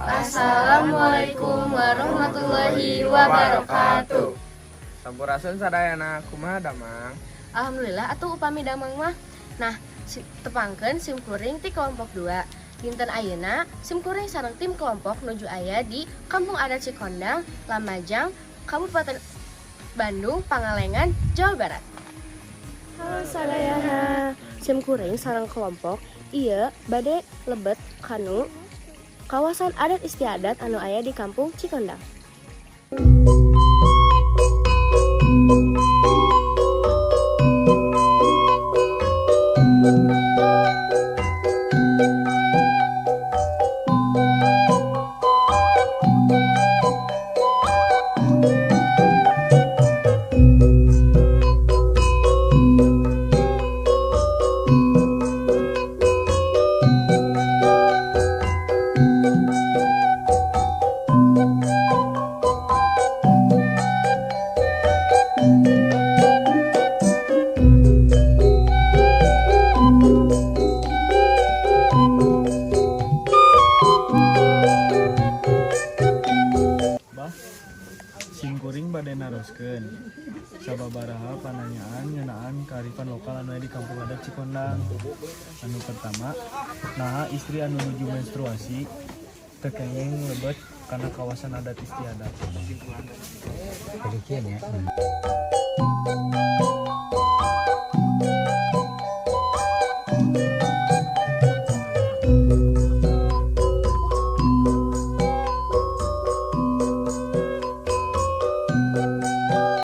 Assalamualaikum warahmatullahi wabarakatuh. Sampurasun sadayana, kumaha damang? Alhamdulillah atuh upami damang mah. Nah, tepangkeun sim kuring ti kelompok 2. Dinten ayeuna sim kuring sareng tim kelompok nuju aya di Kampung Adat Cikondang, Lamajang, Kabupaten Bandung, Pangalengan, Jawa Barat. Halo sadayana. Sim kuring sareng kelompok ieu bade lebet kanu kawasan adat istiadat anu aya di Kampung Cikondang. Bah, sim kuring bade naroskeun sababaraha pananyaan ngeunaan kearifan lokal anu aya di Kampung Adat Cikondang. Anu pertama, naha istri anu nuju menstruasi teu kenging lebet kana kawasan adat istiadat? Demikian ya.